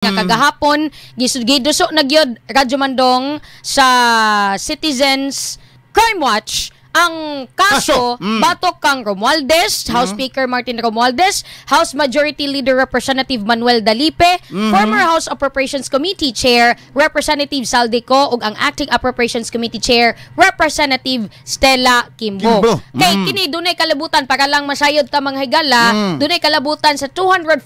Nga kagahapon giduso na gyud, Radyo Mandong, sa Citizens Crime Watch ang kaso, Kaso, batok kang Romualdez, House Speaker Martin Romualdez, House Majority Leader Representative Manuel Dalipe, former House Appropriations Committee Chair Representative Zaldy Co ug ang Acting Appropriations Committee Chair Representative Stella Quimbo. Quimbo. Kay kini dunay kalabutan, para lang masayod ta, mga higala, dunay kalabutan sa 241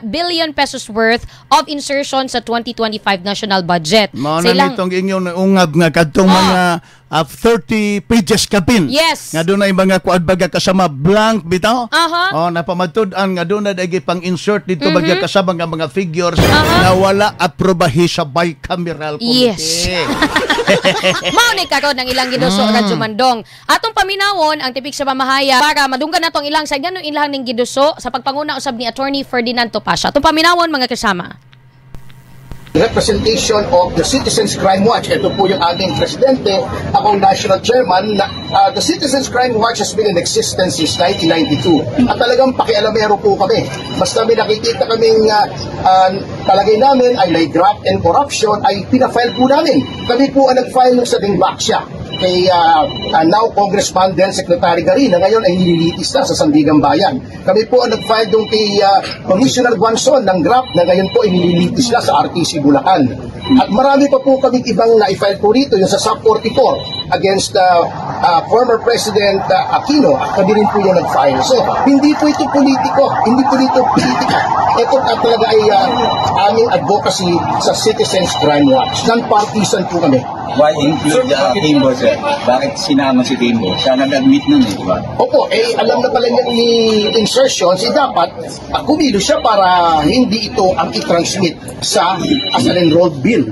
billion pesos worth of insertion sa 2025 national budget. Mao Sa na ilang nitong inyong ungab nga kadtong mga 30 pages kapin. Nga dunay mga kuan baga kasama, blank bitaw. Oh, napamatud-an nga dunay dagi pang insert dito baga kasama nga mga figures nga wala aprobahi sa bicameral committee. Yes. Mao ni karon ang ilang giduso, Radyo Mandong. Atong paminawon ang tipik sa pamahaya para madunggan nato ang ilang sa ganong ilang ning giduso sa pagpanguna usab ni Attorney Ferdinand Topacio. Atong paminawon, mga kasama. Representation of the Citizens Crime Watch. Ito po yung ating presidente, ako national chairman. Na, the Citizens Crime Watch has been in existence since 1992. At talagang pakialamero po kami. Basta may nakikita kaming palagay namin ay may graft and corruption, ay pinafile po namin. Kami po ang nag-file sa Dengvaxia kay now Congressman then Secretary Garin na ngayon ay nililitis na sa Sandiganbayan. Kami po ang nag-file doon kay Commissioner Guanzon ng graft na ngayon po ay nililitis na sa RTC Bulacan. At marami pa po kaming ibang na-file po rito, yung sa SAP 44 against former President Aquino, at kami rin po yung nag-file. So, hindi po ito politiko, hindi po ito politika. Ito at talaga ay aming advocacy sa Citizens Crime Watch. Non-partisan po kami. Why include Quimbo, sir? Bakit sinama si Quimbo? Siya nag-admit nun eh, di ba? Opo, eh alam na pala niyang ni insertions, eh dapat kumilo siya para hindi ito ang i-transmit sa as an enrolled bill.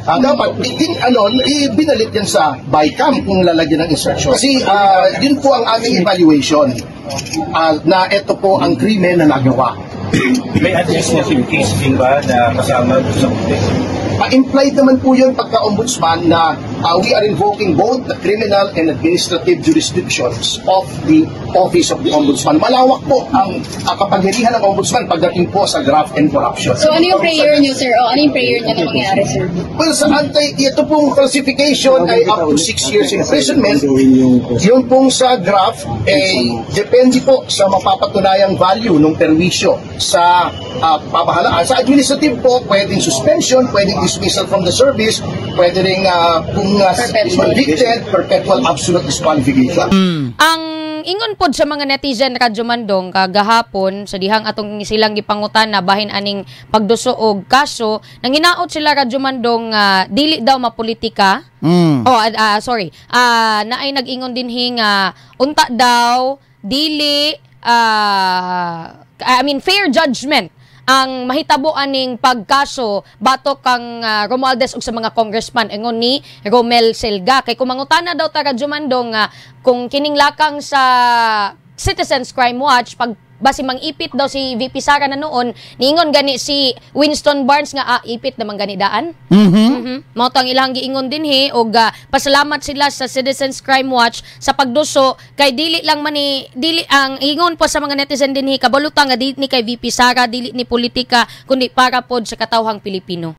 Dapat din ano, ibinalik yan sa BICAM kung lalagyan ng insertion. Kasi yun po ang aming evaluation na ito po ang krimen na nagawa. May administrative case din ba na kasama sa komite? Implied naman po yun pagka-ombudsman na we are invoking both the criminal and administrative jurisdictions of the Office of the Ombudsman. Malawak po ang kapangyarihan ng ombudsman pagdating po sa graft and corruption. So ano yung prayer niyo, sir? O ano yung prayer niyo na mangyari, sir? Well, sa anti, ito pong falsification ay up to 6 years imprisonment. Yung pong sa graft, eh, depende po sa mapapatunayang value ng perwisyo sa pamahalaan. Sa administrative po, pwedeng suspension, pwedeng dismissal from the service, pwede rin kung Perpetual. Convicted, perpetual absolute disqualification. Ang ingon pod sa mga netizen, Radyo Mandong, kagahapon sa dihang atong silang gipangutan na bahin aning pagduso og kaso, nanginaot sila, Radyo Mandong, dili daw mapolitika. Oh, sorry. Naay nag-ingon dinhi nga unta daw dili I mean, fair judgment ang mahitabo aning pagkaso batok kang Romualdez ug sa mga congressman, ingon ni Romel Selga. Kay kung mangutana daw ta, Radyo Mandong, kung kining lakang sa Citizens Crime Watch pag basi mang-ipit daw si VP Sara na noon, niingon gani si Winston Barnes nga ipit naman gani daan. Mao to ang ilang giingon dinhi og pasalamat sila sa Citizens Crime Watch sa pagduso kay dili lang man ni dili, ang ingon po sa mga netizen dinhi, kabalutan nga dili ni kay VP Sara, dili ni politika, kundi para pod sa katawhang Pilipino.